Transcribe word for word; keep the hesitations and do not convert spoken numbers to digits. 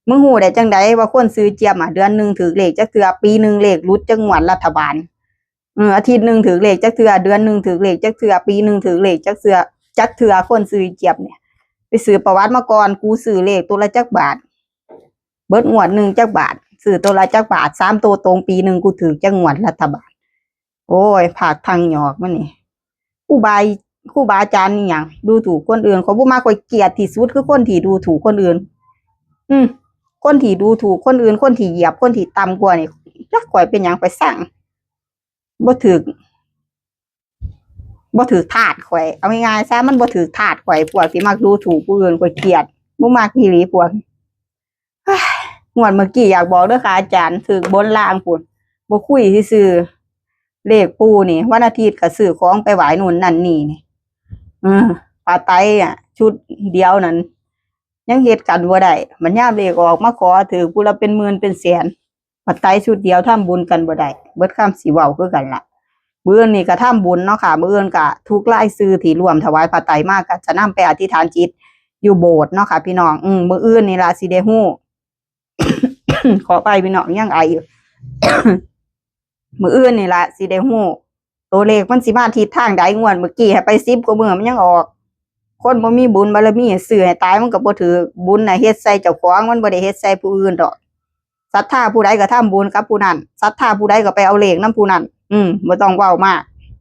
มึงฮู้ได้จั่งใดว่าคนชื่อเจี๊ยบอะ เดือนหนึ่งถืกเลขจักเทื่อ ปีหนึ่งเลขหลุดจักงวด รัฐบาล เออ อาทิตย์หนึ่งถืกเลขจักเทื่อ เดือนหนึ่งถืกเลขจักเทื่อ ปีหนึ่งถืกเลขจักเทื่อ จักเทื่อ คนชื่อเจี๊ยบเนี่ย ไปสืบประวัติมาก่อน กูซื้อเลขตัวละจักบาท เบิดงวดหนึ่งจักบาท ซื้อตัวละจักบาท สามตัวตรง ปีหนึ่งกูถืกจักงวด รัฐบาล โอ้ย ผากทางหยอกมันนี่ ครูบา ครูบาอาจารย์นี่หยัง ดูถูกคนอื่น ข้อยบ่มัก ข้อยเกลียดที่สุดคือคนที่ดูถูกคนอื่น อืม คนที่ดูถูกคนอื่น คนที่เหยียบ คนที่ต่ำกว่านี่ จักข้อยเป็นหยัง ข้อยซัง บ่ถืก บ่ถืกธาตุข้อย เอาง่ายๆซะ มันบ่ถืกธาตุข้อย พวกที่มักดูถูกผู้อื่น ข้อยเกลียด บ่มักอีหลีพวกนี้ งวดเมื่อกี้อยากบอกเด้อค่ะอาจารย์ ถืกบนล่างพู้น บ่คุยซื่อๆ เลขปู่นี่ วันอาทิตย์ก็ซื้อของไปไหว้นู่นนั่นนี่นี่ เออ ผ้าไตรอะ ชุดเดียวนั่น ยังเฮ็ดกันบ่ได้ บัดยามเลขออกมาขอถืกผู้ละเป็นหมื่นเป็นแสน ผ้าไตรชุดเดียวทำบุญกันบ่ได้ เบิดคำสิเว้าคือกันล่ะ มื้ออื่นนี่ก็ทำบุญเนาะค่ะ มื้ออื่นก็ทุกรายชื่อที่ร่วมถวายผ้าไตรมาก็จะนำไปอธิษฐานจิตอยู่โบสถ์เนาะค่ะพี่น้อง อืม มื้ออื่นนี่ล่ะสิได้ฮู้ ขออภัยพี่น้อง ยังไออยู่ มื้ออื่นนี่ล่ะสิได้ฮู้ ตัวเลขมันสิมาทิศทางใด งวดเมื่อกี้ให้ไปสิบกว่ามื้อมันยังออก คนบ่มีบุญบารมี ซื้อให้ตายมันก็บ่ถืก บุญน่ะเฮ็ดใส่เจ้าของ มันบ่ได้เฮ็ดใส่ผู้อื่นดอก ศรัทธาผู้ใดก็ทำบุญกับผู้นั้น ศรัทธาผู้ใดก็ไปเอาเลขนำผู้นั้น อืม บ่ต้องเว้ามาก